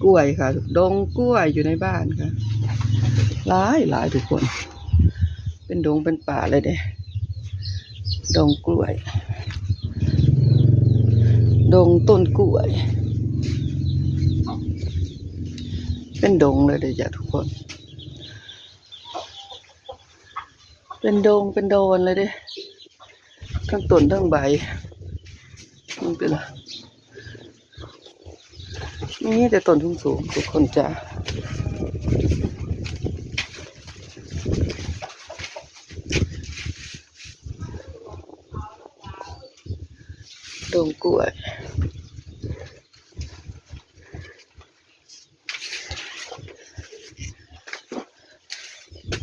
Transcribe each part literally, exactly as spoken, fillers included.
กล้วยค่ะ ดงกล้วยอยู่ในบ้านค่ะ หลายหลายทุกคน เป็นดงเป็นป่าเลยเด้ ดงกล้วย ดงต้นกล้วย เป็นดงเลยเด้อจ้ะทุกคน เป็นดงเป็นดอนเลยเด้ ทั้งต้นทั้งใบ มันเป็นละ มีแต่ต้นสูงๆ ทุกคนจ้า ดงกล้วย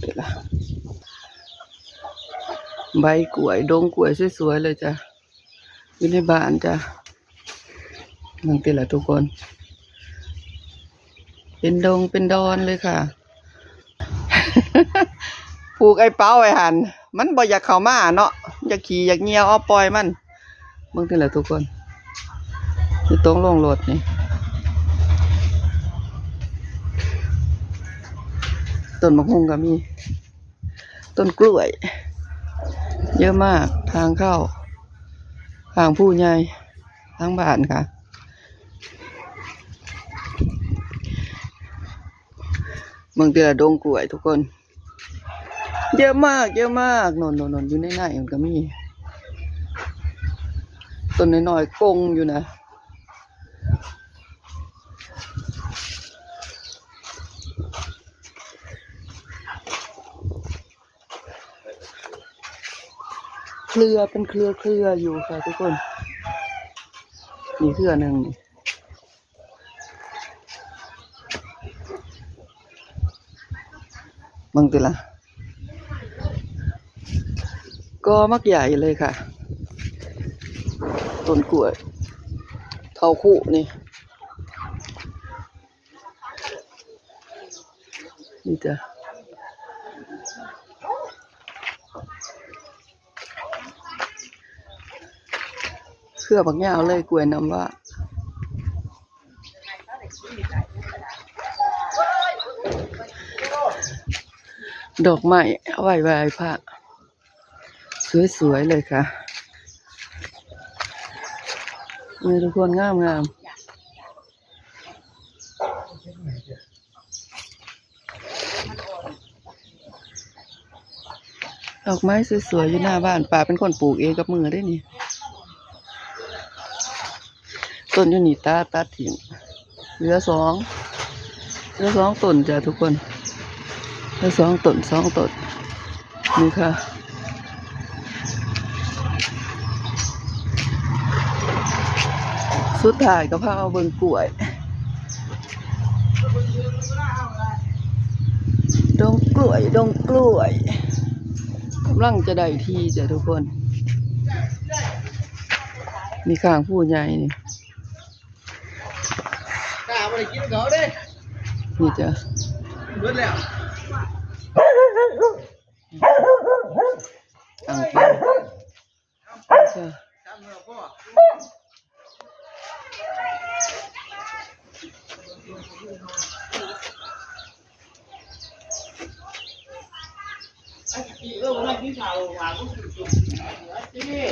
เดี๋ยวนะ ใบกล้วย ดงกล้วยสวยๆ เลยจ้ะ อยู่ในบ้านจ้ะ นั่นติละทุกคน เป็นดงเป็นดอนเลยค่ะ ผูกไอ้เป๋าไว้หั่น มันบ่อยากเข้ามาเนาะ อยากขี้อยากเยี่ยว เอาปล่อยมัน เบิ่งติละทุกคน อยู่ตรงโรงรถนี่ ต้นมะฮุ่งก็มี ต้นกล้วย เยอะมาก ทางเข้า ทางผู้ใหญ่ ทางบ้านค่ะ เบิ่งติละดงกล้วยทุกคน เยอะมาก เยอะมาก นนนนนอยู่ในในมันก็มี ต้นน้อยๆ กงอยู่นะ เครือเป็นเครือเครืออยู่ค่ะทุกคน มีเครือหนึ่งนี่ เบิ่งติละ กอบักใหญ่เลยค่ะ ต้นกล้วย เถาคุนี่ นี่จ้ะ เครือบักยาวเลย กล้วยน้ำว้า ดอกไม้เอาไว้ไหว้พระ สวยๆ เลยค่ะ นี่ทุกคน งามๆ ดอกไม้สวยๆ อยู่หน้าบ้าน ป้าเป็นคนปลูกเองกับมือได้นี่ ต้นอยู่นี่ตัด ตัดทิ้ง เหลือสอง เหลือสองต้นจ้ะทุกคน เหลือสองต้น สองต้น นี่ค่ะ สุดท้ายก็พามาเบิ่งกล้วย ดงกล้วย ดงกล้วย กำลังจะได้ที่จ้ะทุกคน นี่ข้างผู้ใหญ่นี่ กล้าบ่ได้กินเขาเด้ นี่จ้ะ เบิดแล้ว อ่างเปา นี่จ้ะ เออ บ่ได้กินข้าวหวาน บ่กินจุ่ม นี่